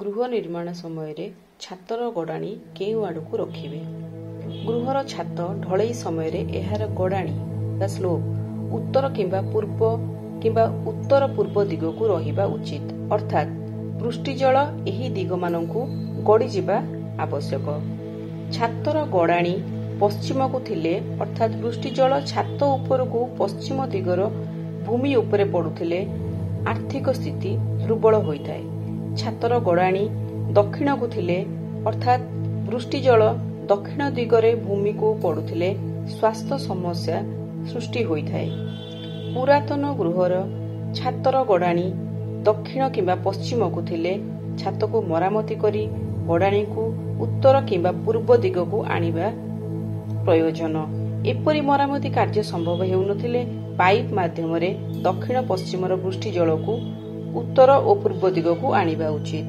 ଗୃହ ନିର୍ମାଣ ସମୟରେ ଛାତର ଗଡ଼ାଣି କେଉଁ ଆଡ଼କୁ ରଖିବେ? ଗୃହର ଛାତ ଢଳେଇ ସମୟରେ ଏହାର ଗଡ଼ାଣି ବା ସ୍ଲୋପ୍ ଉତ୍ତର କିମ୍ବା ପୂର୍ବ କିମ୍ବା ଉତ୍ତର ପୂର୍ବ ଦିଗକୁ ରହିବା ଉଚିତ, ଅର୍ଥାତ୍ ବୃଷ୍ଟିଜଳ ଏହି ଦିଗମାନଙ୍କୁ ଗଡ଼ିଯିବା ଆବଶ୍ୟକ। ଛାତର ଗଡ଼ାଣି ପଶ୍ଚିମକୁ ଥିଲେ, ଅର୍ଥାତ୍ ବୃଷ୍ଟିଜଳ ଛାତ ଉପରକୁ ପଶ୍ଚିମ ଦିଗର ଭୂମି ଉପରେ ପଡୁଥିଲେ, ଆର୍ଥିକ ସ୍ଥିତି ଦୁର୍ବଳ ହୋଇଥାଏ। ଛାତର ଗଡ଼ାଣି ଦକ୍ଷିଣକୁ ଥିଲେ, ଅର୍ଥାତ୍ ବୃଷ୍ଟିଜଳ ଦକ୍ଷିଣ ଦିଗରେ ଭୂମିକୁ ପଡୁଥିଲେ, ସ୍ୱାସ୍ଥ୍ୟ ସମସ୍ୟା ସୃଷ୍ଟି ହୋଇଥାଏ। ପୁରାତନ ଗୃହର ଛାତର ଗଡ଼ାଣି ଦକ୍ଷିଣ କିମ୍ବା ପଶ୍ଚିମକୁ ଥିଲେ ଛାତକୁ ମରାମତି କରି ଗଡ଼ାଣିକୁ ଉତ୍ତର କିମ୍ବା ପୂର୍ବ ଦିଗକୁ ଆଣିବା ପ୍ରୟୋଜନ। ଏପରି ମରାମତି କାର୍ଯ୍ୟ ସମ୍ଭବ ହେଉନଥିଲେ ପାଇପ୍ ମାଧ୍ୟମରେ ଦକ୍ଷିଣ ପଶ୍ଚିମର ବୃଷ୍ଟିଜଳକୁ ଉତ୍ତର ଓ ପୂର୍ବ ଦିଗକୁ ଆଣିବା ଉଚିତ।